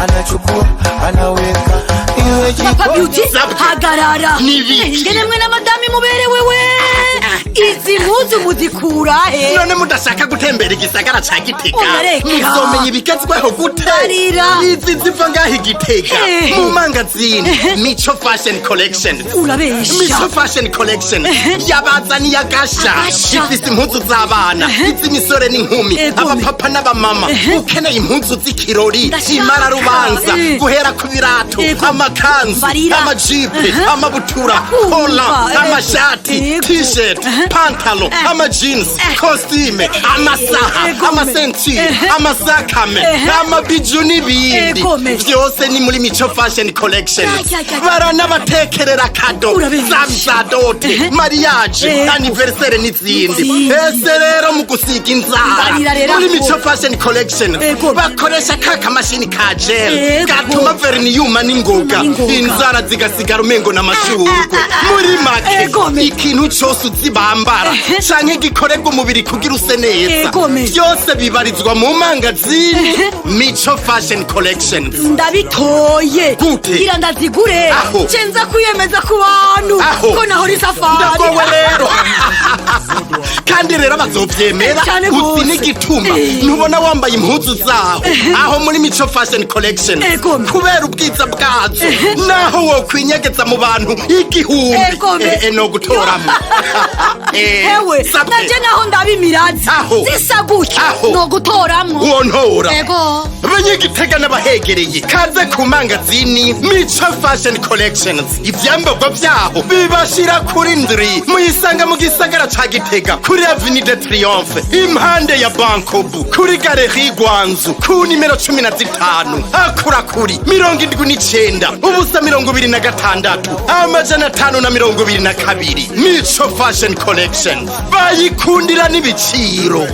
Anachukua, anaweka iwe Papa jikoni. Beauty, hagarara. Nibiki? Ingene mwe na madame muberewe we, izi mpuzu muzikura he? None mudashaka gutembera igisagara ca Gitega, Oya, reka. muzomenya ibigezweho gute? Barira. Izi ziva ngaho Igitega mu mangazini Mico Fashion Collection. Urabesha. Mico Fashion Collection yabazaniye agasha. Agasha. Ifise impuzu z'abana, iz'imisore n'inkumi, abapapa n'abamama. Ukeneye impuzu z'ikirori, Ndashaka. imararubanza, guhera ku birato, amakanzu, Barira. amajipe, amabutura, Kumva, kola, amashati, t-shirt, pantalo, amajeans, costume, amasaha, amasentire, amasakame, amabiju n'ibindi. Vyose ni muri Mico Fashion Collection. Ya, ya, ya, ya. Baranabatekerera cadeau Urabesha. zaba iza dot, mariage, anniversaire n'izindi. N'izindi. Ese rero mu gusiga inzara, Barira rero muri aho. Mico Fashion Collection bakoresha ka kamashini ka gel gatuma vernis yuma n'ingoga, N'ingoga. inzara zigasigara umengo n'amashurwe. Muri make, ikintu cose uzibambara canke gikorerwa umubiri kugira use neza, vyose bibarizwa mu mangazini Mico Fashion Collection. Ndabitoye. Gute? Ngira ndazigure. Aho. Cenza kwiyemeza ku bantu Aho. ko naho isafari. Ndagowe rero, kandi rero bazovyemera. Cane Uzi gose. n'igituma? Ntubona wambaye impuzu zaho aho muri Mico Fashion Collection, kubera ubwiza bwazo, naho wokwinyegeza mu bantu 1000, no gutoramo. Hewe, Sabwe. naje naho ndabimirazi Aho. zisa gutya, Aho. no gutoramwo. Wontora. Ego. Abanyagitega n'abahegereye, kaze ku mangazini Mico Fashion Collections. Ivyambarwa vyaho bibashira kuri ndri. Muyisanga mu gisagara ca Gitega, kuri Avenue de Triomphe, impande ya Bankobu, kuri Galerie Gwanzu, ku nimero 15. Akura kuri 79 0 26 522. Mico Fashion Collections bayikundira n'ibiciro.